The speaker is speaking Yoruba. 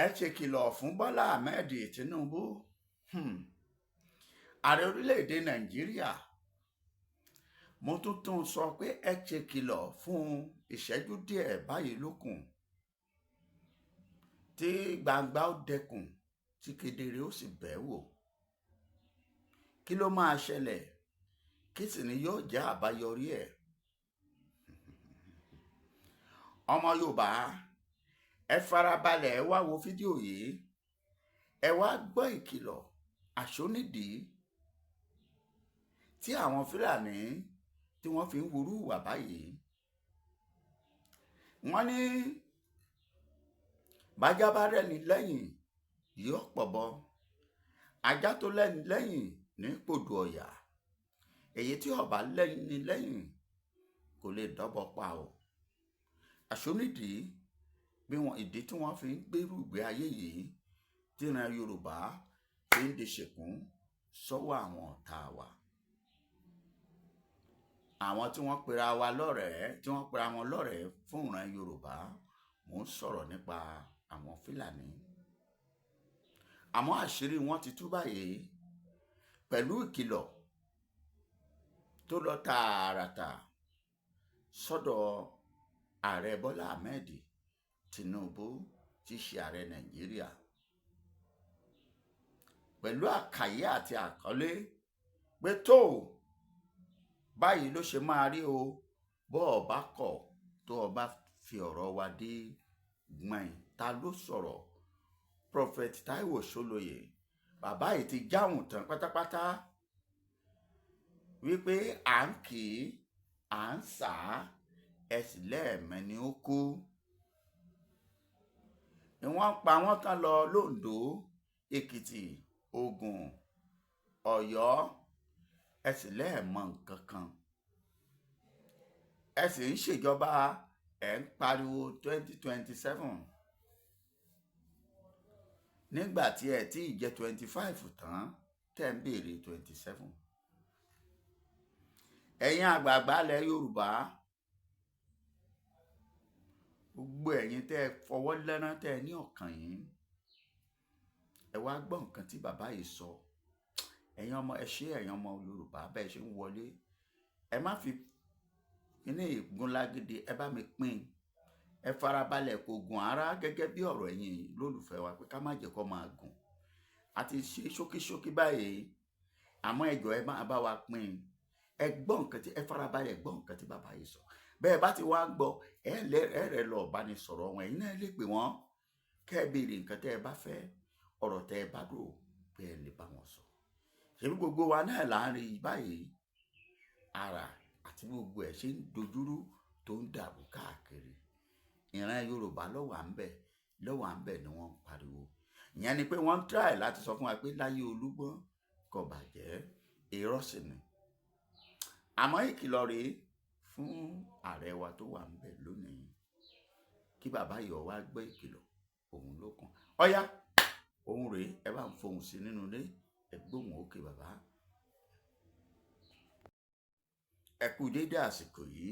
Ẹ ṣèkìlọ̀ fún Bọ́lá Ahmed Tinubu, ààrẹ orílẹ̀‐èdè Nàìjíríà. Mo tún tún sọ pé ẹ ṣèkìlọ̀ fún ìṣẹ́jú díẹ̀ báyìí lókun tí gbangba ó dẹkùn, tí kedere ó sì bẹ́ẹ̀ wò. Kí ló máa ṣẹlẹ̀? Kí sì ni yóò jẹ́ àbáyọrí ẹ̀? Ọmọ Yorùbá, ẹ farabalẹ̀, ẹ wá wo fídíò yìí, ẹ wá gbọ́ ìkìlọ̀ àṣónídìí tí àwọn Fúlàní tí wọ́n fi ń wúrú wà báyìí. Wọ́n ní bájá bá rẹ́ni lẹ́yìn yóò pọ̀bọ, ajá tó lẹ́ni lẹ́yìn ní pòdù ọ̀yà, èyí tí ó bá lẹ́ni lẹ́yìn kò lè dọ́bọ pa o. Àṣónídìí bí wọn ìdí tí wọ́n fi ń gbérù ìgbé ayé yìí tí ìran Yorùbá fi ń di ṣìkún sọ́wọ́ àwọn ọ̀tá wa. Àwọn tí wọ́n pera wa lọ́rẹ̀ẹ́, tí wọ́n pera wọn lọ́rẹ̀ẹ́ fún ìran Yorùbá, mò ń sọ̀rọ̀ nípa àwọn Fúlàní. Àmọ́ àṣírí wọn ti tú báyìí pẹ̀lú ìkìlọ̀ tó lọ tààràtà sọ́dọ̀ ààrẹ Bọ́lá Ahmed Tinubu tí í ṣe ààrẹ Nàìjíríà, pẹ̀lú àkàyé àti àkọlé pé tó báyìí ló ṣe máa rí o, bó o bá kọ̀ tó o bá fi ọ̀rọ̀ wa dé gbọ̀n. Ta ló sọ̀rọ̀? Prophet Taiwo Soloye. Bàbá yìí ti jáwùn tán pátápátá wípé à ń kì í, à ń sà á, ẹ sì lẹ́ẹ̀mẹ́ni ó kú. Wọ́n pa wọ́n tán lọ l'Oǹdó, Èkìtì, Ògùn, Ọ̀yọ́, ẹ sì lẹ́ẹ̀mọ nǹkan kan. Ẹ sì ń ṣèjọba, ẹ̀ ń pariwo 2027 nígbà tí ẹ tí ì jẹ́ 25 tán tẹ́ ń béèrè 27. Ẹ̀yin àgbààgbà ilẹ̀ Yorùbá, gbogbo ẹ̀yin tẹ́ ẹ fọwọ́ lẹ́rán tẹ́ ẹ ní ọ̀kàn yín, ẹ wá gbọ́ nǹkan tí bàbá yìí sọ. Ẹ̀yin ọmọ, ẹ ṣé, ẹ̀yin ọmọ Yorùbá, bẹ́ẹ̀ ṣe ń wọlé, ẹ má fi kíní ìgúnlágídí, ẹ bá mi pín. Ẹ farabalẹ̀, kò gùn ara gẹ́gẹ́ bí ọ̀rọ̀ ẹ̀yin lólùfẹ́ wa pé ká má jẹ́ kó máa gùn. A ti ṣe ṣókíṣókí báyìí, àmọ́ ẹ jọ̀ọ́, ẹ máa bá wa pín. Ẹ gbọ́ nǹkan tí ẹ farabalẹ̀ gbọ́ nǹkan tí bàbá yìí sọ. Bẹ́ẹ̀ bá ti wá gbọ́, ẹ lẹ ẹ rẹ lọ bá ní sọ̀rọ̀ wọn, ẹ̀yin náà lè pè wọ́n kẹ́ ẹ béèrè nǹkan tẹ́ ẹ bá fẹ́, ọ̀rọ̀ tẹ́ ẹ bá rò pé ẹ lè bá wọn sọ. Ṣebí gbogbo wa náà là ń rí báyìí, ara àti gbogbo ẹ̀ ṣe ń dojúrú tó ń dàrú káàkiri. Ìran Yorùbá ló wà ń bẹ̀, ló wà ń bẹ̀ ni wọ́n ń pariwo. Ìyẹn ni pé wọ́n ń try láti sọ fún wa pé láyé Olúgbọ́n kò bàjẹ́, irọ́ sì ni. Àmọ́ ìkìlọ̀ rèé fún ààrẹ wa tó wà ń bẹ̀ lónìí, kí bàbá yìí ó wá gbọ́ ìkìlọ̀, òun ló kàn. Ọ̀yá, òun rèé, ẹ bá ń fohùn sí nínú ilé, ẹ gbóhùn òkè bàbá. Ẹ kú déédé àsìkò yìí.